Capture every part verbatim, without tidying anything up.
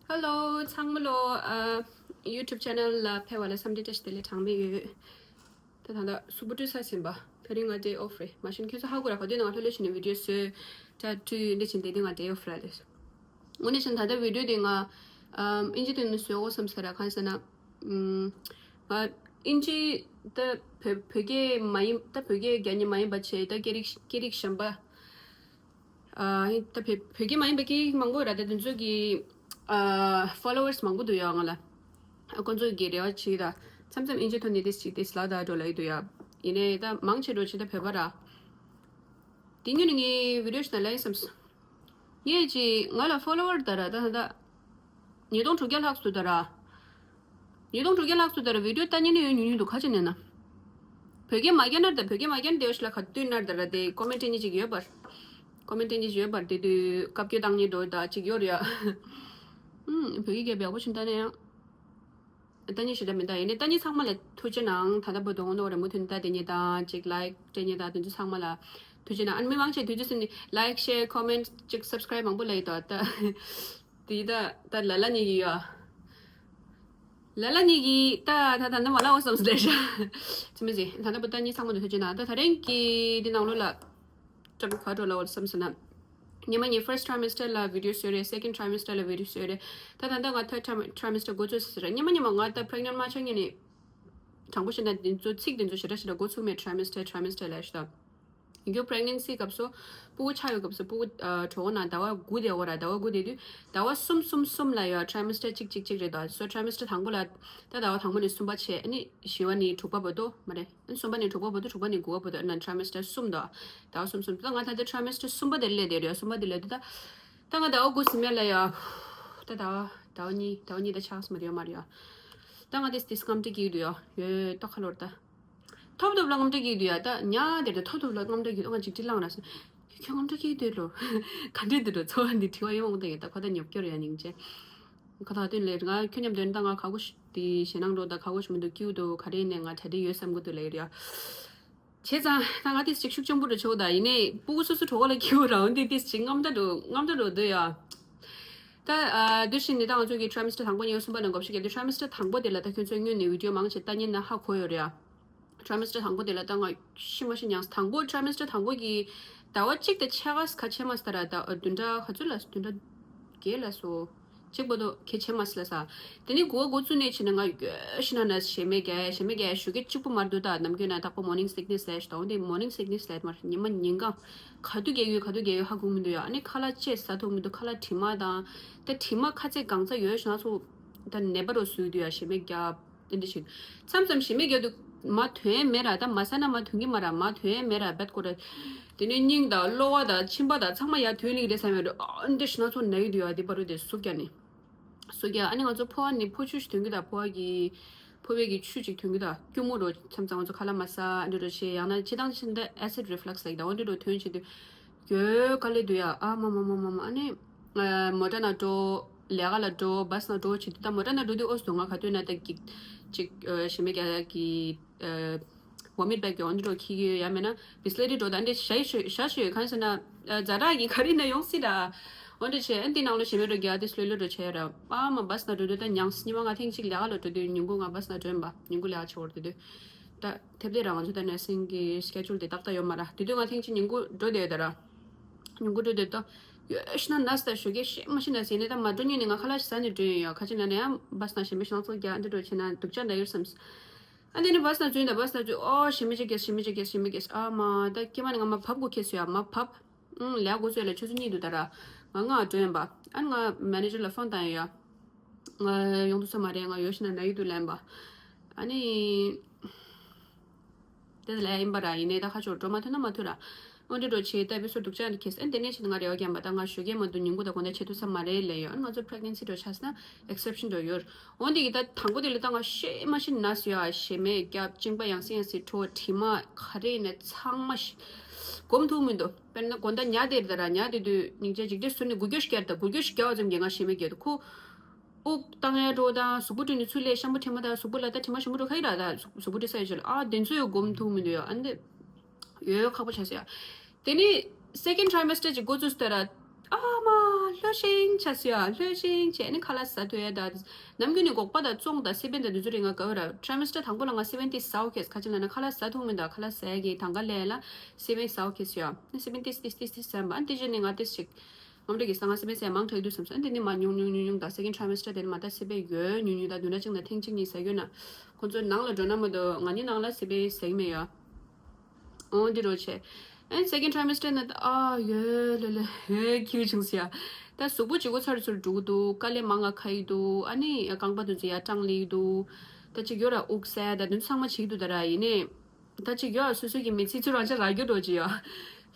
Hello ཚང་མ་ལོ། ཨ། YouTube channel ལ་ཕེབས་པ་ལ་འཚམས་འདྲི་བཀྲ་ཤིས་བདེ་ལེགས་གྲངས་མེད་ཡོད། ད་ད་ལྟ་གཟུགས་པོ་བཀྲུས་ཚར་ཟིན་པ། དེ་རིང་ང་day off རེད། མ་གཞི་ཁྱོད་ཚོ་ཧ་གོ་ར། ག་དུས་ནང་ལྷོད་ལྷོད་བྱས་ནས་video བཟོས། ད་བཀྲུས་འདི་བྱས་འདི་དེ་ང་day off ར་རེད། དངོས་གནས་བྱས་ན་ད་ལྟ་video དེ་ང་ཨམ་ཨིན་ཇི་དོན་ནས་བཟོ་དགོས་བསམ་ས་ར། གང་ཟེར་ན། ཨམ། ང་ཨིན་ཇི་ད་བོད་བོད་སྐད་མ་ཡིན། ད་བོད་སྐད་རྒྱག་མཁན་མ་ཡིན་པ་བྱས། ད་སྐད་རིགས་སྐད་རིགས་གཞན་པ། ཨ། ད་བོད་བོད་སྐད་མ་ཡིན་པའི་སྐད་ཡིག་མང་པོ་ཡོད་ར། ད་དེ་ཚོ་གི་ཨ་followers མང་པོ་འདུག་ཡ་ང་ལ། ཨ། ཁོང་ཚོ་གི་རེ་བ་བྱེད་ད། མཚམས་མཚམས་ཨིན་ཇི་ཐོག་ནས་དེ་ཞིག་དེ་ལ་ད་འགྲོ་ལ་ཡི་འདུག་ཡ། ཡིན་ནའི་ད་མང་ཆེ་འགྲོ་ཆེ་ད་བོད་པ་ར། དེ་ཉིན་ངའི་video ཞིག་ན་ལ་ཡིན་བསམ། ངས་ཅི་ང་ལ་follower ད་ར་ད་ད་ཉིས་སྟོང་དྲུག་བརྒྱ་ལྷག་སུ་ད་ར། ཉིས་སྟོང་དྲུག་བརྒྱ་ལྷག་སུ་ད་ར་video ལྟ་ཉན་ནི་ཡོད་ཉུང་ཉུང་འདུག་ག་ཅི་ནས་ན། བོད་སྐད་མ་རྒྱག་ན་ད། བོད་སྐད་མ་རྒྱག་ན་དེ་བ་ཞིག་ལ་ག་དུས་ན་ད་ར་དེ་comment ཉིས་ཅིག་ཡོད་པར། comment ཉིས་ཅིག་ཡོད་པར་དེ་དུས་བཀའ་བཀྱོན་བཏང་ཉིན་འགྲོ་ད་ཅིག་ཡོད་རེད་ཡ། ཨུམ། བོད་སྐད་རྒྱབ་ཡག་པོ་ཞིག་ད་ནས་ཡང་། ལྟ་ཉིན་ཞིག་ད་མི་ད་ཡིན་ནས་ལྟ་ཉིན་ཚང་མ་ལ་ཐུགས་རྗེ་གནང་། ད་ལྟ་བོད་དོན་ནོར་རེ་མུ་མཐུད་ལྟ་དེ་ཉིན་དང་ཅིག་like སྤྲད་ཉིན་དང་དེ་ཚོ་ཚང་མ་ལ་ཐུགས་རྗེ་གནང་། ཨ་ནི་མི་མང་ཆེ་དུས་ཚོད་ནི་like share comment ཅིག་subscribe མང་པོ་ལ་ཡི་དོ་ད། དེ་ད་ད་ལ་ལ་ཉིག་ཡོད། ལ་ལ་ཉིག་གི་ད་ད་ད་ནི་མ་ལ་འོ་བསམ་སླེ་ཤ། ཚི་མི་ཟི་ད་ད་པོ་ད་ཉིན་ཚང་མ་དུ་ཐུགས་རྗེ་གནང་། ད་ད་རིང་གི་འདི་ནང་ལོ་ལ་ཏྲ་ག་འགྲོ་ལ་འོ་བསམ་སོང་ན། ཉི་མ་ཉིན་first trimester ལ་video བཟོས་རེད། second trimester ལ་video བཟོས་རེད། ད་ད་ད་ང་third trim- trimester འགོ་ཚུགས་ཟེར་རེད། ཉི་མ་ཉི་མ་ང་ད་pregnant མ་ཆགས་ཉིན་ནི། དྲང་པོ་བཤད་ན་འདི་ཚོ་ཚིག་འདི་ཚོ་ཞེ་དྲག་ཞེ་དྲག་འགོ་ཚུགས་མེད། trimester trimester ལ་ཤི་ད། ཡིན་རྒྱུ་pregnancy སྐབས་སུ་ཕྲུ་གུ་ཆགས་ཡོད་སྐབས་སུ་ཕྲུ་གུ་ཨ་གྲོད་ཁོག་ནང་ཟླ་བ་དགུ་དེ་འོ་ར། ཟླ་བ་དགུ་དེ་དུས་ཟླ་བ་གསུམ་གསུམ་གསུམ་ལ་ཡོད། trimester གཅིག་གཅིག་གཅིག་རེད་དོ། so trimester དང་པོ་ལ་ད་ཟླ་བ་དང་པོ་ནས་གསུམ་པ་བྱས། ཨ་ནི་བཞི་པ་ནས་དྲུག་པ་བར་དུ་མ་རེད། ཨ་ནི་གསུམ་པ་ནས་དྲུག་པ་བར་དུ། དྲུག་པ་ནས་དགུ་པ་བར་དུ། ཨ་ན་trimester གསུམ་དོ། ཟླ་བ་གསུམ་གསུམ། ད་ང་ད་ལྟ་trimester གསུམ་པ་དེ་སླེབས་དེ་རེད། གསུམ་པ་དེ་སླེབས་དུས་ད་ད་ང་ཟླ་བ་དགུ་ཟིན་མེད་ལ་ཡོད། ད་ཟླ་བ་ཟླ་བ་གཉིས་ཟླ་བ་གཉིས་ད་ཆགས་མ་རེད་ཡོད་མ་རེད་ཡོད། ད་ང་དེ་དེ་སྐམ་ཏི་གི་དུ་ཡོད་ཡོད་ཏོ་ཁ་ལོར་ད། ཐོབ་ཐོབ་ལ་རྔམ་སྐྲག་གི་འདུག་ཡ། ད་ཉག་དེར་ད་ཐོབ་ཐོབ་ལ་རྔམ་སྐྲག་གི་འདུག་ང་ཅིག་ཅི་ལངས་ར་སོང་། ཁྱོད་རྔམ་སྐྲག་གི་འདུག་ལོ། ག་འདྲས་འདུག་ལོ། ཚོ་བ་འདི་དྲི་བ་ཡོང་འདུག་ཡ། ད་ཁོ་ད་ཉོབ་སྐྱོར་ཡ་སྙིང་རྗེ། ཁ་ཐག་དུས་ལས་ང་ཁྱོད་མཉམ་དུ་ད་ང་ཁ་ཁོ་ཤ་དེ་ཞེ་ནང་འགྲོ་ད་ཁ་ཁོ་ཤ་མི་འདུག་སྐྱིད་འདུག་ག་རེ་ནས་ང་གྲ་སྒྲིག་ཡོད་བསམ་གི་འདུག་ལེ་ཡ། བྱས་ཙང་ད་ང་དེ་ཅིག་ཤུགས་ཆེན་པོ་འགྲོ་ཆོག་ད་ཡིན་ནས་སྤུ་གུ་སོ་སོ་གྲོགས་ལ་སྐྱིད་འོ་ར་འོན་ཏེ་དེ་ཅིག་རྔམ་ད་འགྲོ་རྔམ་ད་འགྲོ་འདུག་ཡ། ད་ཨ་དུས་ཕྱིན་ནས་ད་ང་ཚོ་གི་trimester དང་པོ་ཉིན་གསུམ་པ་ནས་འགོ་ཤེས་རྒྱག་དུས་trimester དང་པོ་དེ་ལ་ད་ཁྱོད་ཚོས་སྔོན་ནས་video མང་ཆེ་ལྟ་ཉན་ན་ཧ་གོ་ཡོད་རེད་ཨ། trimester དང་པོ་དེ་ལ་ད་ང་ཤི་མ་ཤི་མྱངས། དང་པོ་trimester དང་པོ་གི་ཟླ་བ་གཅིག་དང་ཕྱེད་ཀ་ཁ་ཕྱེད་མ་སི་ད་ར་ད་བདུན་ཕྲག་ག་ཚོད་ལ་བདུན་ཕྲག་བརྒྱད་ལ་སོ། གཅིག་པོ་དོ་ཁེ་ཕྱེད་མ་སི་ལ་ས། དེ་ནི་གོ་བ་འགོ་བཙུགས་ནས་ཕྱིན་ན་ང་ཡོད་ཤི་ན་ན་ཞེ་མེད་རྒྱ་ཡ་ཞེ་མེད་རྒྱ་ཡ་ཞུ་གི་གཅིག་པོ་མར་འདུག་ད་ནམ་རྒྱུན་ན་དག་པོ་morning sickness ལས་ཤི་ད་འོན་ཏེ་morning sickness ལས་མར་ཉི་མ་ཉིན་གང་ག་དུས་རྒྱག་ཡོད་ག་དུས་རྒྱག་ཡོད་ཧ་གོ་མི་འདུག་ཡ། ཨ་ནི་ཁ་ལག་ཅེས་ཟ་ཐུབ་མི་འདུག་ཁ་ལག་དྲི་མ་དང་ད་དྲི་མ་ཁ་ཚད་གང་ཚད་ཡོད་ཤི་ན་ཚོ་ད་ནད་པ་རོ་སུས་འདུག་ཡ་ཞེ་མེད་རྒྱ། དེ་འདྲ་ཞིག་མཚམས་མཚམས་ཞེ་མེད་རྒྱ་དུ་མ་ཐོན་མེད་ར་ད་མ་ཟ་ན་མ་ཐོན་གི་མ་ར་མ་ཐོན་མེད་ར་བད་ཀོ་ར། དེ་ནས་སྙིང་དང་གློ་བ་དང་མཆིན་པ་དང་ཚང་མ་ཡར་ཐོན་ལིག་རེད་བསམ་ཡོད་ར། ཨ་འདྲ་ཞིག་ན་ཚོ་ན་ཡི་འདུག་ཡ། དེ་པ་རུ་དེ་སུབ་རྒྱ་ནི་སུབ་རྒྱ། ཨ་ནི་ང་ཚོ་ཕོ་བ་ནི་ཕོ་ཆུ་ཞིག་ཐོན་གི་ད་ཕོ་བ་གི་ཕོ་བའི་གི་ཆུ་ཅིག་ཐོན་གི་ད་སྐྱུར་མོ་རོ་མཚམས་མཚམས་ང་ཚོ་ཁ་ལག་མ་ཟ་ཨ་འདྲ་རོ་བྱེད་ཡང་ན་ཕྱི་ཐང་ཕྱི་ད་acid reflux ལ་ཡི་ད་འོ་འདྲ་རོ་ཐོན་བྱེད་དུས། ཡོད་དཀའ་ལས་འདུག་ཡ། ཨ་མ་མ་མ་མ་མ། ཨ་ནི་མོ་ཊ་ནང་འགྲོ། ལས་ཀ་ལ་འགྲོ། བྷ་སི་ནང་འགྲོ་བྱེད་དུས་ད་མོ་ཊ་ནང་འགྲོ་དུས་ཨོ་སི་དུ་ང་ག་དུས་ན་ད་གི་ཅིག་ཞེ་མེད་རྒྱ་གི་vomit bag གི་འོ་འདི་འགྲོ་ཁྱི་གི་ཡོད་ཡ་མེད་ན་Bisleri འགྲོ་ད་འདྲེ་ཞ་ཡི་ཞོད་ཞ་ཞོད་གང་ཟེར་ན་ཛ་དྲག་གི་ག་རེ་ན་ཡོང་སྲིད་ད། འོ་འདྲ་བྱས་ཨ་འདི་ནང་ལ་ཞེ་མེད་འགྲོ་རྒྱ་དེ་སློད་སློད་འགྲོ་བྱས་ར། ཨ་མ་བྷ་སི་ནང་འགྲོ་དུས་ད་ཉང་སི་ཉི་མ་ང་ཐེངས་གཅིག་ལས་ཀ་ལ་འགྲོ་དུས་ཉིན་གུང་ང་བྷ་སི་ནང་འགྲོ་ཡིན་པ་ཉིན་གུང་ལས་ཀ་བྱེད་འོར་འགྲོ་དུས། ད་ཐེབས་དེ་ར་ང་ཚོ་ད་nursing གི་schedule དེ་ཏག་ཏག་ཡོད་མ་ར། དེ་དུས་ང་ཐེངས་གཅིག་ཉིན་གུང་འགྲོ་བསྡད་ཡོད་ད་ར། ཉིན་གུང་འགྲོ་བསྡད་ད། ཡོད་ཤི་ན་ན་སི་ད་ཞོ་གེ་ཤེས་མ་ཤི་ན་ཟེར་ནས་ད་མ་འགྲོ་ཉིན་ནས་ང་ཁ་ལག་ཟ་ནས་འགྲོ་ཡོད་ཡ། ཁ་ཅིག་ན་ནས་ཡང་བྷ་སི་ན་ཞེ་མེད་ཤི་ན་ཚོ་རྒྱ་འདི་འགྲོ་ཆེ་ན་སྡུག་ཅག་འདྲ་ཡོད་བསམ། ཨ་འདི་ནས་བྷ་སི་ན་འཛུལ་ཡིན་ད་བྷ་སི་ན་འཛུལ་ཨོ་ཞེ་མེད་ཅིག་གེ་ཞེ་མེད་གེ་ཨ་མ་ད་ཀྱེ་མ་ནས་ང་མ་བབ་གོ་ཁེ་སུ་ཡ་མ་བབ། ཨང་ལས་འགོ་ཚོས་ལ་ཆུ་ཚོད་གཉིས་འདུག་ད་ར། ང་ང་འགྲོ་ཡིན་པ། ཨ་ནི་ང་manager ལ་ཕོན་བཏང་ཡོད་ཡ། ང་ཡོང་ཐུབ་ས་མ་རེད། ང་ཡོད་ཤི་ན་ན་ཡི་དུ་ལན་པ། ཨ་ནི། དེ་ལས་ཡིན་པ་ར་ཡིན་ནའི་ད་ཁ་ཕྱོགས་འགྲོ་མ་ཐུབ་ན་མ་ཐུབ་ར། འོན་ཏེ་འགྲོ་ཆེ་ལྟ་བུ་སོ་སྡུག་ཅག་འདི་ཁེས་ཨན་དེ་ནས་ཕྱིན་ང་རེ་བ་རྒན་པ་ད་ང་ཞོ་རྒན་མ་འདུག་ཉིན་གུང་ད་དགོང་དག་བྱེད་ཐུབ་ས་མ་རེད་ལས་ཡོད། ཨན་ང་ཚོ་pregnancy འགྲོ་ཆགས་ན་exception འགྲོ་ཡོད། འོན་ཏེ་གི་ད་དང་པོ་དེ་ལ་ད་ང་ཤེས་མ་ཤེས་ན་སུ་ཡ་ཞེ་མེད་རྒྱབ་གཅིན་པ་ཡང་སེ་ཡང་སེ་བྲོ་དྲི་མ་ག་རེ་ནས་ཚང་མ་ཤི་སྒོམ་ཐུབ་མི་འདུག་དཔེར་ན་དགོང་དག་ཉལ་བསྡད་ད་ར་ཉལ་བསྡད་དུས་སྙིང་རྗེ་འཇིགས་བྲལ་ཟུར་ནས་འགུལ་སྐྱོད་ཞིག་རྒྱག་ད་འགུལ་སྐྱོད་ཞིག་རྒྱག་ཙམ་གྱིས་ང་ཤེས་མེད་རྒྱག་ད་ཁུ། དབུགས་བཏང་ཡ་འགྲོ་དང་གཟུགས་པོ་བཀྲུས་ནས་ཚུར་སླེབས་ཤམ་པོ་དྲི་མ་དང་གཟུགས་པོ་ལ་ད་དྲི་མ་ཞིམ་པོ་འགྲོ་ཁ་ཡི་ར་ད་གཟུགས་པོ་བཀྲུས་ས་ཡི་ཆོད་ལ་ཨ་དེ་ཚོ་ཡོད་སྒོམ་ཐུབ་མི་འདུག་ཡ། ཨ་འདི་ཡོད་ཡོད་ཁག་པོ་ཆགས་སོ་ཡ། དེ་ནི་second trimester ཅིག་འགོ་བཙུགས་སྟེ་ར་ ཨ་མ་ལྷོད་ཤིང་ཆ་སི་ཡ་ལྷོད་ཤིང་བྱས་ནི་ཁ་ལག་ཟ་ཐུབ་ཡ་ད། ནམ་རྒྱུན་ནི་སྒོག་པ་དང་བཙོང་དང་སི་པན་དང་དུས་ཚོད་རིང་ང་ག་བ་ར་ཊ་རི་མེ་སི་ཊར་དང་པོ་ལ་ང་སི་པན་ཏི་ཟ་འོ་ཁེས་ཁ་ཅིག་ལ་ན་ཁ་ལག་ཟ་ཐུབ་མི་འདུག་ཁ་ལག་ཟ་ཡ་གི་དང་ག་ལས་ལ་སི་པན་ཟ་འོ་ཁེས་ཡ་ནི་སི་པན་ཏིས་ཏིས་ཏིས་ཏིས་ཟ་མ་ཨ་ཏི་ཅི་ནི་ང་ཏིས་ཅིག་ངམ་འདྲ་གི་ས་ང་སི་པན་ཟ་མང་དྲགས་དུས་སམ་སོ་ཨ་ཏི་ནི་མ་ཉུང་ཉུང་ཉུང་ཉུང་དང་སེ་ཀེན་ཌ་ཊ་རི་མེ་སི་ཊར་དེ་ནི་མ་ད་སི་པན་ཡོད་ཉུང་ཉུང་དང་དུ་འདྲ་ཅིག་ན་ཐེངས་གཅིག་གཉིས་ཟ་ཡོད་ན་ཁོང་ཚོ་ནང་ལ་འགྲོ་ན་མ་གཏོགས་ང་ནི་ནང་ལ་སི་པན་ཟ་གི་མེད་ཡ། འོ་འདི་རོ་ཆེ། ཨན་སེ་ཀེན་ཌ་ཊ་རི་མེ་སི་ཊར་ན་ད་ཨ་ཡོད་ལེ་ལེ་ཡོད་ཁྱིའུ་བྱུང་སི་ཡ། ད་གཟུགས་པོ་ལྗིད་ཁོག་ཚ་རུ་ཚུར་འགྲོ་གི་འདུག་དཀའ་ལས་མང་ང་ཁ་ཡི་འདུག་ཨ་ནི་རྐང་པ་དུ་ཚོ་ཡ་སྐྲངས་ལི་འདུག་ད་ཅིག་ཡོད་ར་དབུགས་སད་ད་དུ་ཚང་མ་བྱེད་ཀྱི་འདུག་ད་ར་ཡིན་ནི། ད་ཅིག་ཡོད་སོ་སོ་གི་མི་ཚེ་ཚུར་རང་ཅག་རག་རྒྱུ་འགྲོ་ཅི་ཡོད།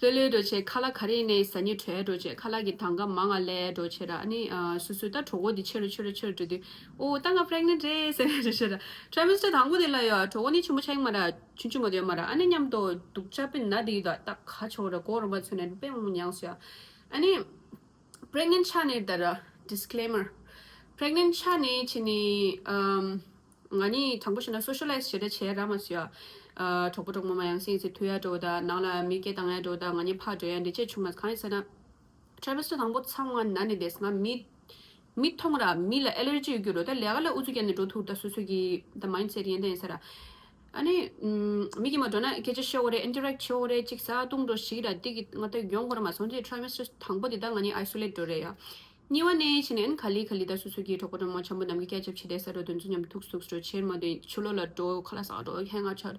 ལྷོད་ལྷོད་འགྲོ་ཆེ་ཁ་ལག་ག་རེ་ཡིན་ནི་ཟ་ནི་བྲོས་འགྲོ་ཆེ་ཁ་ལག་གི་དང་ག་མང་ང་ལས་འགྲོ་ཆེ་ར་ཨ་ནི་སོ་སོ་ད་གྲོད་ཁོག་འདི་ཆེ་རུ་ཆེ་རུ་ཆེ་རུ་འགྲོ་དུས་ཨོ་ད་ང་པི་རེག་ནེན་ཊི་རེད་ཟེར་ནས་འགྲོ་ཆེ་ར་ཊ་རི་མེ་སི་ཊར་དང་པོ་དེ་ལ་ཡོད་གྲོད་ཁོག་ནི་ཆེན་པོ་ཆགས་ཡིན་མ་ར། ཆུང་ཆུང་མ་དེ་ཡོད་མ་ར་ཨ་ནི་མཉམ་དུ་སྡུག་ཅག་པི་ན་དེ་ཡོད་ད་ད་ཁ་ཆོག་ར་གོ་རུ་མ་ཚོད་ནས་དཔེ་མང་མྱངས་སོ་ཡ། ཨ་ནི་པི་རེག་ནེན་ཊི་ཆགས་ནས་ད་ར་ཌི་སི་ཀི་ལེ་མར་པི་རེག་ནེན་ཊི་ཆགས་ནས་ཕྱིན་ནི་ཨམ་ང་ནི་དྲང་པོ་བཤད་ན་སོ་ཤི་ལའི་ཛི་བྱེད་འདྲ་བྱས་ར་མ་སོ་ཡ། གྲོགས་པོ་གྲོགས་མོ་མ་ཡང་སེ་ཡང་སེ་ཐུག་ཡ་འགྲོ་ད་ནང་ལ་མི་སྐད་བཏང་ཡ་འགྲོ་ད་ང་ནི་ཕར་འགྲོ་ཡ་འདི་བྱས་བྱུང་མ་གང་ཡིན་ཟེར་ན། ཊ་རི་མེ་སི་ཊར་དང་པོ་ཚང་མ་ན་ནི་བསྡད་ང་མི། མི་མཐོང་ར་མི་ལ་ཨེ་ལར་ཇི་ཡོད་རྒྱུ་རོ་ད་ལས་ཀ་ལ་ཨུ་ཚུགས་རྒྱག་ནས་འགྲོ་ཐུབ་ད་སོ་སོ་གི་ད་མའིན་སེ་ཊི་ཡིན་ད་ཡིན་ས་ར། ཨ་ནི། མི་གི་མ་འགྲོ་ན་སྐད་ཆ་ཤོད་རེད་ཨིན་ཊི་རེག་ཤོད་རེད་ཅིག་ཟ་བཏུང་འགྲོ་ཞིག་ར་འདི་གི་ང་ད་ཡོང་གོ་ར་མ་སོང་དེ་ཊ་རི་མེ་སི་ཊར་དང་པོ་དེ་ད་ང་ནི་ཨའི་སོ་ལེཊ་འགྲོ་རེད་ཡ། གཉིས་པ་ནས་ཕྱིན་ནས་ཨ་ནི་ག་ལི་ག་ལི་ད་སོ་སོ་གི་གྲོགས་པོ་གྲོགས་མོ་འཆམ་པོ་ནམ་གི་སྐད་ཆ་བྱེད་བསྡད་ས་འགྲོ་དོན་ཚོ་མཉམ་དུ་ཐུག་ཐུག་འགྲོ་ཆེར་མ་དེ་ཕྱི་ལོགས་ལ་འགྲོ་ཁ་ལག་ཟ་འགྲོ་ཧེང་ཨའུ་ཊི་ཆགས།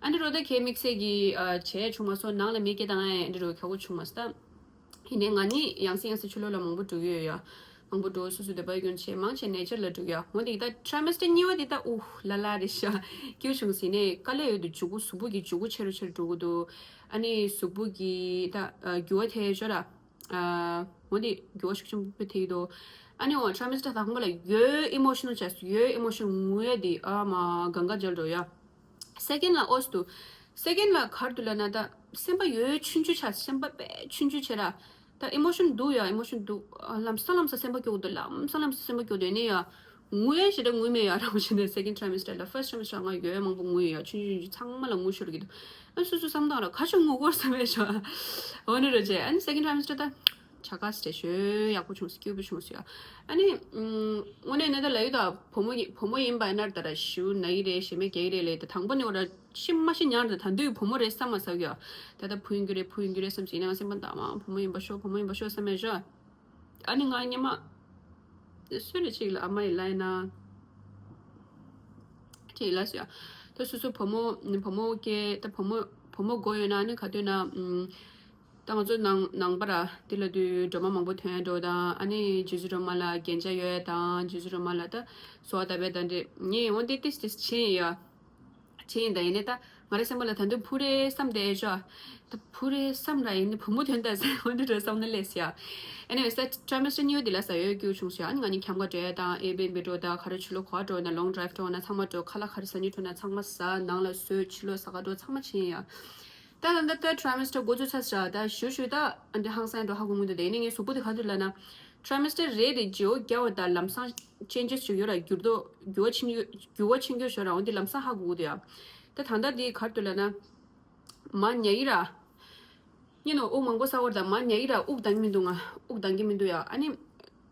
ཨ་ནི་རོ་ད་གའི་དམིགས་བསལ་གྱི་བྱས་བྱུང་མ་སོང་ནང་ལ་མི་སྐད་བཏང་ཨ་ཨ་ནི་རོ་ཁ་བོ་བྱུང་མ་སོང་ད། ཡིན་ནའི་ང་ནི་ཡང་སེ་ཡང་སེ་ཕྱི་ལོགས་ལ་མང་པོ་འགྲོ་གི་ཡོད་ཡ། མང་པོ་འགྲོ་སོ་སོ་འདོད་པ་ཡོད་ཀྱང་བྱས་མང་ཆེ་ནེ་ཅར་ལ་འགྲོ་གི་ཡ་འོ་དེ་ད་ཊ་རི་མེ་སི་ཊར་གཉིས་པ་དེ་ད་ཨུ་ལ་ལ་རེད་ཤག་སྐྱིད་བྱུང་ཟིན་ནས་དཀའ་ལས་ཡོད་དུ་འཇུག་གུ་གཟུགས་པོ་གི་འཇུག་གུ་ཆེ་རུ་ཆེ་རུ་འགྲོ་གི་འདུག་ཨ་ནི་གཟུགས་པོ་གི་ད་འགྱུར་བ་ཐེབས་ཤོག་ར། འོ་དེ་འགྱུར་བ་ཤུགས་ཆེན་པོ་ཐེབས་ཀྱི་འདུག་ཨ་ནི་འོ་ཊ་རི་མེ་སི་ཊར་དང་པོ་ལ་ཡོད་ཨི་མོ་ཤི་ནལ་ཆགས་ཡོད་ཨི་མོ་ཤི་ནལ་ངུ་ཡ་དེ་ཨ་མ་གང་ག་འཇལ་འགྲོ་ཡ། སེ་ཀེན་ལ་ཨོས་འདུག་སེ་ཀེན་ལ་གར་དུ་ལ་ན་ད་སེམས་པ་ཡོད་ཆུང་ཆུང་ཆགས་སེམས་པ་དཔེ་ཆུང་ཆུང་བྱས་ར། ད་ཨི་མོ་ཤི་ནལ་འདུག་ཡ་ཨི་མོ་ཤི་ནལ་འདུག་ལམ་སང་ལམ་སང་སེམས་པ་སྐྱོ་གི་འདུག་ལམ་སང་ལམ་སང་སེམས་པ་སྐྱོ་འདུག་ནས་ཡ། ངུ་ཡས་ཞེ་དྲག་ངུས་མེད་ཡ་རང་བཞིན་ནས་སེ་ཀེན་ཌ་ཊ་རི་མེ་སི་ཊར་ལ་ཕར་སི་ཊ་ཊ་རི་མེ་སི་ཊར་ང་ཡོད་མང་པོ་ངུས་ཡ་ཆུང་ཆུང་ཆུང་ཚང་མ་ལ་ངུ་ཤོར་གི་འདུག་ཨ་སོ་སོ་བསམ་སྟངས་ལ་ཁ་ཤས་ངུ་གོ་བསམ་ཡས་ཤོག་འོ་ནི་རེད་ཅེ་ཨ་ནི་སེ་ཀེན་ཌ་ཊ་རི་མེ་སི་ཊར་ད་བྱ་དཀའ་སི་ཊེ་ཞོ་ཡག་པོ་བྱུང་སི་ཀྱུ་པོ་བྱུང་སི་ཡ། ཨ་ནི་དངོས་གནས་ན་ད་ལ་ཡུ་ད་བུ་མོ་ཡིན་བུ་མོ་ཡིན་པ་ན་ད་ར་ཞུ་ན་ཡི་རེད་ཞེ་མེད་རྒྱ་ཡི་རེད་ལེ་ད་དང་པོ་ནི་འོ་ར་ཤི་མ་ཤི་ཉར་ད་ད་འདུས་བུ་མོ་རེད་བསམ་མ་ཟ་གི་ཡ། ད་ད་བུ་ཡིན་གི་རེད་བུ་ཡིན་གི་རེད་བསམ་སི་ཡིན་ན་ང་སེམས་པ་འདང་མ་བུ་མོ་ཡིན་པ་ཤོག་བུ་མོ་ཡིན་པ་ཤོག་བསམ་ཡས་ཤོག་ཨ་ནི་ང་སྙེ་མ། སུ་རེ་ཅིག་ལ་ཨ་མ་ཡི་ལ་ཡིན་ན། ཅིག་ལ་སུ་ཡ། ད་སོ་སོ་བུ་མོ་བུ་མོ་སྐྱེ་ད་བུ་མོ་བུ་མོ་དགོས་ཡོད་ན་ཨ་ནི་ག་དུས་ན། ད་ང་ཚོ་ནང་ནང་པ་ར་དེ་ལ་དུས་སྒྲོལ་མ་མང་པོ་ཐོན་འགྲོ་དང་ཨ་ནི་རྗེ་བཙུན་སྒྲོལ་མ་ལ་རྒྱན་ཆ་ཡོད་དང་རྗེ་བཙུན་སྒྲོལ་མ་ལ་ད་གསོལ་བ་བཏབ་པའི་ད་འདྲེ་ངས་འོན་ཏེ་ཏིས་ཏིས་ཕྱིན་ཡ། ཕྱིན་ད་ཡིན་ནའི་ད་ང་རའི་སེམས་པ་ལ་ད་དུང་བུ་རེ་བསམ་བསྡད་ཤག་ད་བུ་རེ་བསམ་ར་ཡིན་ནའི་བུ་མོ་ཐོན་ད་ཟེར་འོན་ཏེ་འགྲོ་བསམ་ན་ལས་ཡ། Anyways ད་ཊ་རི་མེ་སི་ཊར་གཉིས་པ་དེ་ལ་ས་ཡོད་སྐྱིད་བྱུང་ཤག་ཨ་ནི་ང་གཉིས་ཁྱམས་ཁ་འགྲོ་ཡ་དང་ཨེར་བི་ཨེན་བི་འགྲོ་ད་ག་རེ་ཆུ་ལོག་ག་འགྲོ་ན་ལོང་ཌ་རའིབ་འགྲོ་ན་ཚང་མ་འགྲོ་ཁ་ལག་ག་རེ་ཟ་སྙིང་འདོད་ན་ཚང་མ་ཟ་ནང་ལ་བཟོས་ཕྱི་ལོགས་ཟ་ག་འགྲོ་ཚང་མ་ཕྱིན་ཡ། ད་ད་ད་ད་ཊ་རི་མེ་སི་ཊར་འགོ་ཚུགས་ཚར་ཤག་ད་ཞུ་ཞུ་ད་ཨ་འདི་ཧང་སང་འགྲོ་ཧ་གོ་མི་འདུག་དེ་ནས་ངའི་གཟུགས་པོ་དེ་ག་དུས་ལབ་ན། ཊ་རི་མེ་སི་ཊར་རེ་རེ་བརྗེ་བོ་རྒྱག་པ་དང་ལམ་སང་ཅེན་ཇེ་སི་ཅིག་ཡོད་ར་འགྱུར་ལྡོག་འགྱུར་བ་ཕྱིན་འགྱུར་འགྱུར་བ་ཕྱིན་འགྱུར་ཞོར་ར་འོན་ཏེ་ལམ་སང་ཧ་གོ་གི་འདུག་ཡ། ད་ད་ལྟ་འདི་ག་དུས་ལབ་ན། མ་ཉལ་གི་ར། ཉིན་ནོ་དབུགས་མང་པོ་ཟ་བར་དང་མ་ཉལ་གི་ར་དབུགས་ལྡང་གི་མི་འདུག་ང་དབུགས་ལྡང་གི་མི་འདུག་ཡ་ཨ་ནི།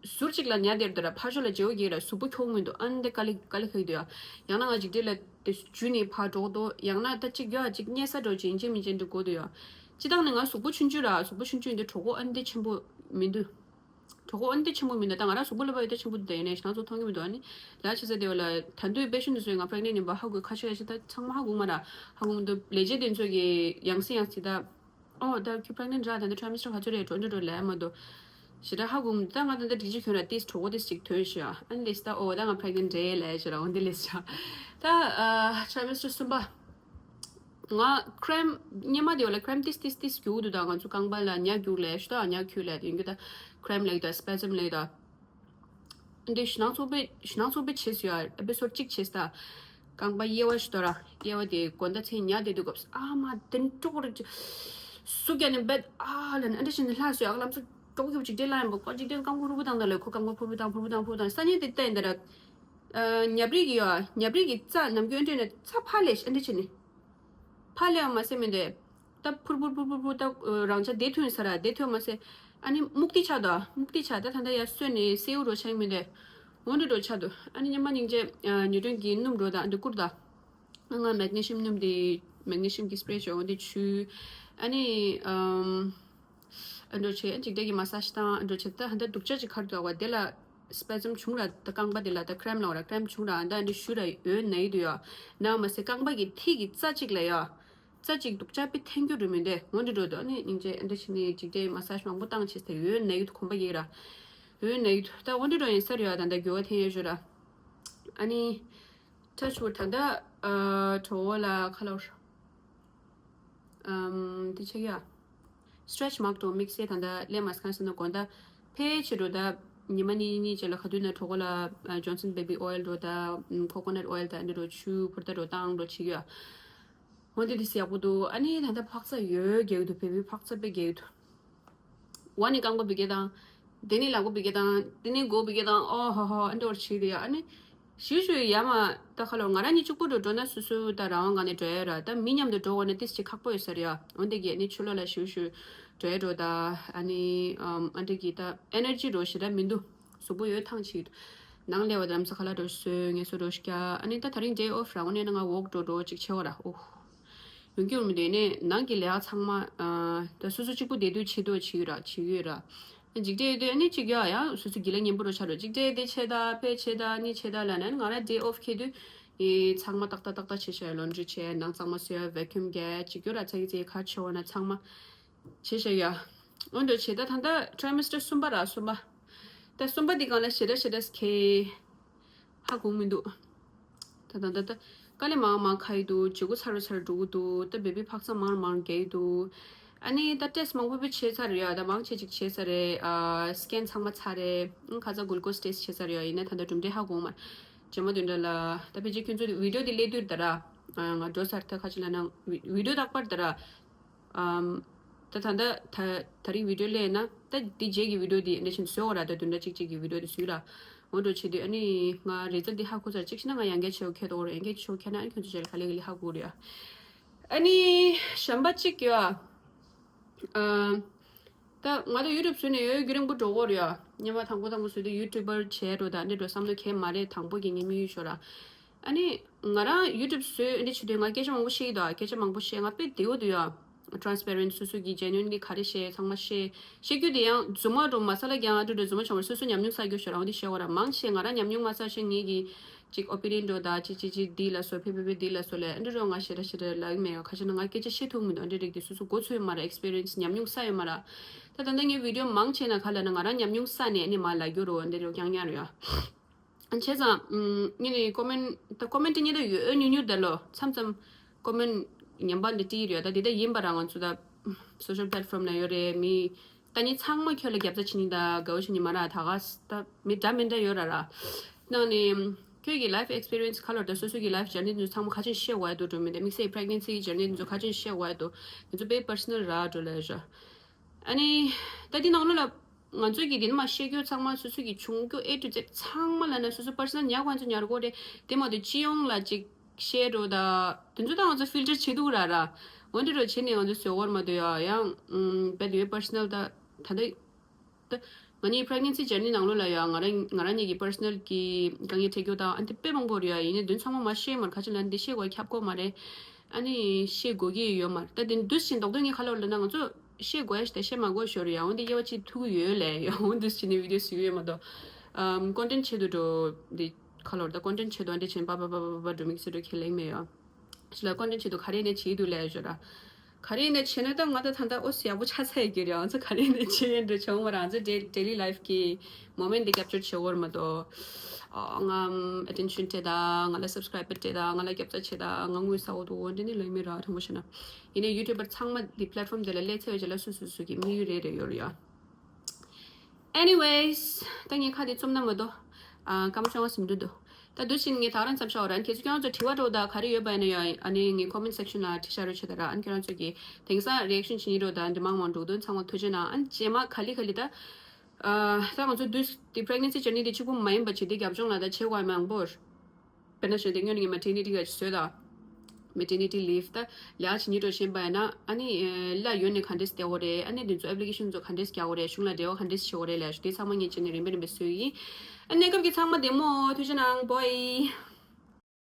ཟུར་གཅིག་ལ་ཉལ་བསྡད་འདུག་ར་ཕར་ཕྱོགས་ལ་བརྗེ་བོ་རྒྱག་ར་གཟུགས་པོ་འཁྱོག་མི་འདུག་ཨ་ནི་དེ་དཀའ་ལས་དཀའ་ལས་ཁག་གི་འདུག་ཡ། ཡང་ན་ང་འཇིགས་བྲལ་ལ་དེ་འཇུས་ནས་ཕར་འགྲོ་འདུག་ཡང་ན་ད་གཅིག་ཡོད་ཨ་གཅིག་བསྙལ་ས་འགྲོ་ཅིག་ཡིན་གཅིག་མིན་གཅིག་འགྲོ་དགོས་འདུག་ཡ། སྤྱི་བཏང་ནས་ང་གཟུགས་པོ་ཆུང་ཆུང་ར་གཟུགས་པོ་ཆུང་ཆུང་འདི་གྲོད་ཁོག་ཨ་ནི་དེ་ཆེན་པོ་མི་འདུག་གྲོད་ཁོག་ཨ་ནི་དེ་ཆེན་པོ་མི་འདུག་ད་ང་རང་གཟུགས་པོ་ལ་བབ་ཡོད་དེ་ཆེན་པོ་འདུག་ད་ཡིན་ནའི་ཞེ་སྣང་ཚོ་མཐོང་གི་མི་འདུག་ཨ་ནི་ལ་ཆེ་ས་དེ་བ་ལ་ད་དུང་པེ་ཤེན་ཊི་ཚོས་ང་པྲེག་ནེན་ཊ་ཡིན་པ་ཧ་གོ་ཁ་ཤས་ཤིག་ད་ཚང་མ་ཧ་གོ་མ་ར་ཧ་གོ་མི་འདུག་ལས་བྱེད་དེ་ཚོ་གི་ཡང་སེ་ཡང་སེ་ད། ཨོ་ད་ཁྱོད་པྲེག་ནེན་ཊ་ར་ད་འདི་ཊ་རི་མེ་སི་ཊར་ག་ཚོད་རེད་འགྲོ་འགྲོ་འགྲོ་ལས་མ་འདུག་ཞེ་དྲག་ཧ་གོ་མི་འདུག་ད་ང་ད་ལྟ་སྒྲིག་གཞི་གྱོན་ར་ཏིས་གྲོད་ཁོག་ཏིས་ཅིག་ཐོན་ཤག་ཨ་ནི་ལས་ད་ཨོ་ད་ང་པྲེག་ནེན་ཊ་རེད་ལས་ཞེ་དྲག་འོ་འདི་ལས་ཤག་ད་ཊ་རི་མེ་སི་ཊར་གསུམ་པ། ང་ཁྲེམ་སྙེ་མ་དེ་བ་ལ་ཁྲེམ་ཏིས་ཏིས་ཏིས་རྒྱུག་འདུག་ད་ང་ཚོ་རྐང་པ་ལ་ཉ་རྒྱུག་ལས་ཤུ་ད་ཉ་ཁྱུ་ལས་དེ་ཡིན་གྱི་ད་ཁྲེམ་ལས་ད་སྤེ་ཛམ་ལས་ད། འདི་ཞེ་སྣང་ཚོགས་པའི་ཞེ་སྣང་ཚོགས་པའི་བྱས་སུ་ཡ་ཨེ་པི་སོ་ཌི་གཅིག་བྱས་ད། རྐང་པ་གཡས་པ་ཞུ་དོ་ར་གཡས་པ་དེ་དགོན་ད་ཚེ་ཉ་དེ་དུས་སྐབས་ཨ་མ་དེ་འགྲོ་གོ་ར་ཅི། སུ་ཀྱ་ནི་བེད་ཨ་ལ་ནི་ཨ་འདྲ་ཞིག་ནི་ལྷ་སུ་ཡ་ལམ་སུ་འགྲོ་གོ་གི་ཅིག་དེ་ལ་ཡིན་པ་ཁོ་ཅིག་དེ་རྐང་པ་ཕུར་བུ་བཏང་ད་ལ་ཁོ་རྐང་པ་ཕུར་བུ་བཏང་ཕུར་བུ་བཏང་ཕུར་བུ་བཏང་ས་ཉིན་དེ་ལྟ་ཡིན་ད་ར། ཉབ་རིག་གི་ཡོ་ཉབ་རིག་གི་རྩ་ནམ་རྒྱུན་འདྲེ་ནི་རྩ་ཕ་ལས་ཨ་འདྲ་ཅི་ནི། ཕ་ལས་མ་སེ་མི་འདྲེ། ད་ཕུར་ཕུར་ཕུར་ཕུར་ཕུར་ད་རང་ཅག་དེ་ཐོན་ས་ར་དེ་ཐོན་མ་སེ། ཨ་ནི་སྨུག་ཏི་ཆགས་འདུག་སྨུག་ཏི་ཆགས། ད་ད་ལྟ་ཡར་སོས་ནས་སེའུ་རོ་ཆགས་མི་འདུག་འོ་འདྲ་འདྲ་ཆགས་འདུག་ཨ་ནི་སྙེ་མ་སྙིང་རྗེ་ཨ་ནི་ཌོན་གྱི་སྣུམ་རོ་དང་འདི་བསྐུར་དང་། ང་མེག་ནེ་ཤིམ་སྣུམ་དེ་མེག་ནེ་ཤིམ་གྱི་སི་པེ་རེ་ཅིག་འོ་འདི་འཆུ། ཨ་ནི་ཨམ། ཨ་འདྲ་བྱས་འཇིགས་བྲལ་གྱི་མ་སཱ་ཇི་དང་ཨ་འདྲ་བྱས། ད་ཧ་ད་སྡུག་ཅག་ཅིག་ཁར་འདུག་བ། དེ་ལ་སི་པེ་ཛམ་བྱུང་ར། ད་རྐང་པ་དེ་ལ་ད་ཀྲེམ་ལབ་ར། ཀྲེམ་བྱུང་ར། ད་འདི་ཞུ་ར་ཡོད་ན་ཡི་འདུག་ཡ། ན་མ་ཟད་རྐང་པ་གི་མཐིལ་གྱི་རྩ་གཅིག་ལ་ཡ། རྩ་གཅིག་སྡུག་ཅག་པི་འཐེན་རྒྱུ་རུ་མི་འདུག་འོ་འདི་འདྲ་འདུག་ཨ་ནི་སྙིང་རྗེ་ཨ་འདྲ་བྱས་ནས་འཇིགས་བྲལ་མ་སཱ་ཇི་མང་པོ་བཏང་བྱས་ད་ཡོད་ན་ཡི་འདུག་གོམ་པ་ཡིག་ར། ཡོད་ན་ཡི་འདུག་ད་འོ་འདི་འདྲ་ཡིན་ས་རེད་ཡ། ད་ད་འགྱུར་བ་འཐེན་ཡོད་ཞུ་ར། ཨ་ནི། Touch wood། ད་ལྟ་ཨ་གྲོད་ཁོག་ལ་ཁ་ལོར། ཨམ། དེ་ཆེ་ཡ། སི་ཊེ་ཆི་མར་ཀི་དང་དམིགས་བསལ་ད་ལྟ་སླེབས་མ་སོང་ཟེར་ན་དགོངས་དག་ཕལ་ཆེར་འགྲོ་ད། ཉི་མ་གཉིས་གཉིས་རྗེས་ལ་ག་དུས་ན་གྲོད་ཁོག་ལ་ཨ་Johnson baby oil་འགྲོ་ད། ཨམ། coconut oil་ད་འདི་འགྲོ་ཆུ་ཕུར་ད་འགྲོ་བཏང་འགྲོ་བྱེད་ཀྱི་ཡ། འོ་འདི་དེ་ཡག་པོ་འདུག་ཨ་ནི་ད་ལྟ་འཕག་འཚག་ཡོད་རྒྱག་གི་འདུག་བེ་བི་འཕག་འཚག་དཔེ་རྒྱག་གི་འདུག་ཝ་ནི་རྐང་པ་བི་གེ་དང་། དེ་ནི་ལག་པ་བི་གེ་དང་། དེ་ནི་མགོ་བི་གེ་དང་། ཨོ་ཧོ་ཧོ། ཨ་འདྲ་བར་བྱེད་དེ་ཡ། ཨ་ནི་ཞུ་ཞུ་ཡ་མ། ད་ཁ་ལོ་ང་རང་གཉིས་གཅིག་པུ་འགྲོ་འགྲོ་ན་སོ་སོ་ད་རང་དབང་སྒང་ནས་འགྲོ་ཡ་ར། ད་མི་མཉམ་དུ་འགྲོ་འོ་ན་ཏིས་ཅིག་ཁག་པོ་ཡོད་ས་རེད་ཡ། འོན་ཏེ་གི་ཨ་ནི་ཕྱི་ལོགས་ལ་ཞུ་ཞུ་འགྲོ་ཡ་འགྲོ་ད། ཨ་ནི་ཨམ། ཨ་འདྲ་གི་ད་ཨེ་ནར་ཇི་འགྲོ་ཞེ་དྲག་མི་འདུག་གཟུགས་པོ་ཡོད་ཐང་ཆད། ནང་སླེབས་པ་དང་ལམ་སང་ཁ་ལག་འགྲོ་བཟོས་ངལ་གསོ་འགྲོ་ཤ། ཨ་ནི་ད་ད་རིང་ཌེ་ཨོཕ་ར། འོ་ནས་ན་ང་ཝོག་འགྲོ་འགྲོ་ཅིག་བྱེད་བ་ར། ཨོ། ཡོང་རྒྱུ་མི་འདུག་ནས་ནང་གི་ལས་ཀ་ཚང་མ་ཨ་ད་སོ་སོ་གཅིག་པུ་བསྡད་དུས་བྱེད་དུ་བྱེད་ཡོད་ར། བྱེད་ཡོད་ར། འཇིགས་བྲལ་ཡོད་དུས་ཨ་ནི་གཅིག་ཡོད་ཡང་སོ་སོ་དགེ་ལས་ཉན་པོ་རོ་ཆགས་འགྲོ། འཇིགས་བྲལ་དེ་བྱེད་ད་ཕེ་བྱེད་ད་ནི་བྱེད་ད་ལ་ནས་ང་ར་ཌེ་ཨོཕ་ཁེལ་དུས་ཨེ་ཚང་མ་ཏག་ཏག་ཏག་ཏག་བྱེད་ཤ། ལོན་ཌི་རི་བྱེད། ནང་ཚང་མ་སོས། བེ་ཁྱུམ་རྒྱག་ཅིག་ཡོད་ར། ཚ་གི་ཚ་གི་ཁ་ཆེ་བ་ན་ཚང་མ། བྱེད་བཞག་ཡ། འོན་ཏེ་བྱེད་ད་ད་ལྟ་ཊི་རའི་མེ་སི་ཊར་གསུམ་པ་ར། གསུམ་པ། ད་གསུམ་པ་འདི་སྒང་ལ་ཞེ་དྲག་ཞེ་དྲག་ཁེ། ཧ་གོ་མི་འདུག་ད་ད་ད་ད། དཀའ་ལས་མང་མང་ཁ་ཡི་འདུག་བྱེད་སྒོ་ཚར་རུ་ཚར་འགྲོ་གི་འདུག་ད་བེ་བི་འཕག་འཚག་མང་མང་རྒྱག་གི་འདུག་ཨ་ནི་ད་ཊེ་སི་མང་པོ་པོ་བྱས་ཚར་ཡ། ད་མང་ཆེ་ཅིག་བྱས་ཚར་རེད། ཨ་སི་ཀེན་ཚང་མ་ཚར་རེད། ཨང་། ཁ་ཚ་གུལ་ཀོ་སི་ཊེ་སི་བྱས་ཚར་ཡ། ཡིན་ན་ད་ད་གྲུབ་འབྲས་ཧ་གོ་མ། རྗེས་མ་དུས་འདྲ་ལ་ད་ཕལ་ཆེར་ཁྱོད་ཚོ་བི་ཌི་ཡོ་འདི་སླེབས་དུས་ད་ར། ཨ་ང་འགྲོ་ཚར། ད་ཁ་ཅིག་ལ་ན་བི་ཌི་ཡོ་རྟག་པར་ད་ར། ཨམ། ད་ད་ད་ད་ད་རིང་བི་ཌི་ཡོ་ལས་ན་ད་འདི་རྗེས་ཀྱི་བི་ཌི་ཡོ་འདི་འདྲ་ཞིག་བཟོས་འོ་ར། ད་བདུན་ཕྲག་གཅིག་གཅིག་གི་བི་ཌི་ཡོ་འདི་བཟོས་ར། འོ་འགྲོ་བྱེད་དུས་ཨ་ནི་ང་རེ་ཛལ་འདི་ཧ་གོ་ཚར། གཅིག་བྱས་ན་ང་ཡང་བསྐྱར་བྱེད་འོ་ཁྱེད་འོ་ར། ཡང་བསྐྱར་བྱེད་འོ་ཁྱེད་ན་ཨ་ནི་ཁྱོད་ཚོ་རྗེས་ལ་ག་ལེ་ག་ལེ་ཧ་གོ་རེད་ཨ། ཨ་ནི་གཞན་པ་གཅིག་ཡོད་ཨ། ཨ། ད་ང་ད་ཡུ་ཊུབ་བཟོས་ནས་ཡོད་རྒྱུན་རིང་པོ་འགྲོ་གི་ཡོད་རེད་ཡ། སྔོན་མ་དང་པོ་དང་པོ་བཟོས་དུས་ཡུ་ཊུབ་པར་བྱས་འགྲོ་ད་འདི་འགྲོ་བསམ་བློ་གས་མ་རེད། དང་པོ་གི་ངའི་དམིགས་ཡུལ་ཤོར་ར། ཨ་ནི་ང་རང་ཡུ་ཊུབ་བཟོས་འདི་བྱེད་དུས་ང་སྐད་ཆ་མང་པོ་བཤད་ཀྱི་འདུག་སྐད་ཆ་མང་པོ་བཤད། ང་དཔེ་བདེ་བོ་འདུག་ཡ། ཊ་རན་སི་པེ་རེན་ཊི། སོ་སོ་གི་ཇེ་ནུ་ཨིན་ལི་ག་རེ་བཤད་ཚང་མ་བཤད། བཤད་རྒྱུ་དེ་ཡང་རྫུན་མ་འགྲོ་མ་ས་ལ་རྒྱང་ཨ་འགྲོ་འགྲོ་རྫུན་མ་བྱུང་བར་སོ་སོ་ཉམས་མྱོང་བསགས་རྒྱུ་ཤོར་ར། འོ་འདི་བཤད་འོ་ར། མང་ཆེ་ང་རང་ཉམས་མྱོང་མ་བསགས་ཤེས་ངེད་ཀྱི་ཅིག་ཨོ་པི་ནི་ཡན་འགྲོ་ད་ཅི་ཅི་ཅི་འདི་ལ་སོ་ཕི་ཕི་ཕི་འདི་ལ་སོ་ལས་ཨ་འདྲ་རོ་ང་ཞེ་དྲག་ཞེ་དྲག་ལབ་ཀྱི་མེད་ཡ། ཁ་ཤས་ན་ང་སྐད་ཆ་བཤད་ཐུབ་མི་འདུག་ཨ་འདྲ་རིགས་དེ་སོ་སོ་མགོ་ཚོས་མ་ར། ཨེག་སི་པི་རི་ཡན་སི་ཉམས་མྱོང་བསགས་ཡོད་མ་ར། ད་ད་ལྟ་ངའི་བི་ཌི་ཡོ་མང་ཆེ་ན་ག་ལ་ན་ང་རང་ཉམས་མྱོང་བསགས་ནས་ཨ་ནི་མ་ལབ་རྒྱུ་རོ་ཨ་འདྲ་རོ་རྐྱང་རྐྱང་རོ་ཡ། བྱས་ཙང་ངས་ནི་ཀོ་མེན་ཊི་ད་ཀོ་མེན་ཊི་རྙེད་ད་ཡོད་ཉུང་ཉུང་ད་ལོ་མཚམས་མཚམས་ཀོ་མེན་ཊི་ངན་པ་འདི་བྲིས་ཡོད་ད། འདི་ད་ཡིན་པ་ར་ང་ཚོ་ད་སོ་ཤལ་པེ་ལེ་ཊི་ཕོམ་ན་ཡོད་རེད། མི་ད་ནི་ཚང་མ་ཁྱོད་ལ་རྒྱབ་རྩ་བྱེད་ནི་ད་དགའ་བོ་བྱེད་ནི་མ་ར། ད་ག་ད་མི་འདྲ་མི་འདྲ་ཡོད་ར་ར། ནང་ནས་ཁྱོད་ཀྱི་ལའིཕ་ཨེག་སི་པི་རི་ཡན་སི་ག་ལོར་ད་སོ་སོ་གི་ལའིཕ་ཇར་ནི་འདི་ཚོ་ཚང་མ་ཁ་ཆེན་བཤད་དགོས་ཡ་འདུག་འགྲོ་མི་འདི་དམིགས་བསལ་པི་རེག་ནེན་སི་གི་ཇར་ནི་འདི་ཚོ་ཁ་ཆེན་བཤད་དགོས་ཡ་འདུག་འདི་ཚོ་དཔེ་པར་སོ་ནལ་ར་འགྲོ་ལ་ཡ་ཤ། ཨ་ནི། ད་འདི་ནང་ལོགས་ལ། ང་ཚོ་གི་འདི་ནས་མ་བཤད་རྒྱུ་ཚང་མ་སོ་སོ་གི་བྱུང་རྒྱུ་ཨེ་ཊུ་ཛེཌ་ཚང་མ་ལ་ན་སོ་སོ་པར་སོ་ནལ་ཉར་དགོས་ཚོ་ཉར་དགོས་རེད། དེ་མ་གཏོགས་སྤྱི་ཡོངས་ལ་ཅིག་བཤད་འགྲོ་ད། དེ་ཚོ་ད་ང་ཚོ་ཕིལ་ཊར་བྱེད་འདུག་ར་ར། འོན་ཏེ་འགྲོ་བྱེད་ནས་ང་ཚོ་བཟོ་དགོས་མ་གཏོགས་ཡ་ཡང་། ཨུམ། བེད་ཡོད་པར་སོ་ནལ་ད། ད་ལྟ། ད། ང་གཉིས་པི་རེག་ནེན་སི་ཇར་ནི་ནང་ལོགས་ལ་ཡ་ང་རང་ང་རང་གཉིས་ཀྱི་པར་སོ་ནལ་གྱི་དཀའ་ངལ་འཕྲད་རྒྱུ་དང་ཨ་འདི་དཔེ་མང་པོ་རེད་ཡ། ཡིན་ནའི་དོན་ཚང་མ་མ་བཤད་མར་ཁ་ཆེན་ལ་འདི་བཤད་དགོས་ཁྱབ་དགོས་མ་རེད། ཨ་ནི་བཤད་དགོས་ཀྱི་ཡོད་མ་རེད། ད་དེ་འདུས་ཕྱིན་རྡོག་རྡོག་ངས་ག་ལབ་ལབ་ན་ང་ཚོ་བཤད་དགོས་ཡ་ཞིག་ད་བཤད་མ་དགོས་ཞོར་ཡ། འོན་ཏེ་དབྱེ་བ་ཕྱེ་ཐུབ་ཀྱི་ཡོད་ལས་ཡ། འོ་འདུས་ཕྱིན་ནས་བི་ཌི་ཡོ་བཟོ་གི་ཡོད་མ་གཏོགས། ཨམ། ཀོན་ཊེན་ཊི་ཆེད་དུ་འགྲོ་འདི་ག་ལབ་ད་ཀོན་ཊེན་ཊི་ཆེད་དུ་ཨ་འདི་བྱེད་པ་པ་པ་པ་པ་འགྲོ་མིག་སི་འགྲོ་ཁས་ལེན་མེད་ཡ། ཞིག་ལ་ཀོན་ཊེན་ཊི་ཆེད་དུ་ག་རེ་ནས་བྱེད་འདུག་ལས་ཞོར་ར། ག་རེ་ནས་བྱས་ན་ད་ང་ད་ད་ལྟ་ཨོ་ཡག་པོ་ཆགས་ཚར་ཡོད་ཀྱི་རེད། ང་ཚོ་ག་རེ་ནས་བྱེད་ཡོད་འདྲ་བྱུང་བ་རང་ཚོ་ཌེ་ལི་ལའིཕ་གི་མོ་མེན་ཊི་འདི་ཀེབ་ཅར་བྱེད་དགོས་མ་གཏོགས། ཨ། ང་ཨེ་ཊེན་ཤན་སྤྲད་ད། ང་ལ་སབ་སི་ཀ་རའི་བར་སྤྲད་ད། ང་ལ་རྒྱབ་རྩ་བྱེད་ད། ང་དངུལ་ཟ་འོ་འདུག་འོ་འདྲ་ནི་ལོས་མི་ར་དྲང་པོ་བཤད་ན། ཡིན་ནའི་ཡུ་ཊུབ་པར་ཚང་མ་འདི་པི་ལེཊ་ཕོམ་དེ་ལ་སླེབས་ཚར་བའི་རྗེས་ལ་སོ་སོ་སོ་སོ་གི་དམིགས་ཡུལ་རེ་རེ་ཡོད་རེད་ཡ། Anyways། ད་ངས་ཁ་དེ་བཙུམ་ན་མ་གཏོགས། ཨ། སྐར་མ་བཅོ་ལྔ་ཟིན་འགྲོ་འདུག་ད་འདུག་བཞིན་ངས་ད་རང་མཚམས་བཞག་འོ་ར། ཁྱེད་ཚོ་ཁྱེད་རང་ཚོ་དྲི་བ་འདྲ་བོ་ད་ག་རེ་ཡོད་པ་ཡིན་ན་ཡང་ཨ་ནི་ངའི་ཀོ་མེན་ཊི་སེག་ཤན་ལ་དྲི་བཞག་རོགས་བྱེད་ད་ར། ཨ་ནི་ཁྱེད་རང་ཚོ་གིས་དེང་སང་རི་ཨེག་ཤན་བྱེད་ཀྱི་འདྲ་བོ་ད་འདི་མང་མང་འགྲོ་འདུག་ཚང་མ་ཐུགས་རྗེ་གནང་། ཨ་ནི་རྗེས་མ་ག་ལེ་ག་ལེ་ད། ཨ། ད་ང་ཚོ་འདུག་འདི་པི་རེག་ནེན་སི་ཇར་ནི་འདི་གཅིག་པུ་མ་ཡིན་པ་བྱེད་དེ་རྒྱབ་ལྗོངས་ལ་ད་བྱེད་དགོས་མང་པོ་རེད། དཔེར་ན་བཤད་དེ་སྔོན་ནས་ངས་མ་ཊར་ནི་ཊི་ག་ཅིག་བཟོས་དང་། maternity leave ད་ལས་ཀ་བྱེད་སྙིང་འདོད་བཞིན་པ་ཡིན་ན་ཨ་ནི་ལ་ཡོད་ནས་ག་འདྲས་བསྡད་དགོས་རེད། ཨ་ནི་འདི་ཚོ་application ཚོ་ག་འདྲས་རྒྱག་དགོས་རེད། གཞུང་ལ་འབྲེལ་བ་ག་འདྲས་བྱེད་དགོས་རེད་ལབ་ཞུ་དེ་ཚང་མ་ངས་བྱས་ནས་རིམ་པས་རིམ་པས་བཟོས་ཡིན། ཨ་གནས་སྐབས་ཀྱི་ཚང་མ་བདེ་མོ། ཐུགས་རྗེ་གནང་། bye།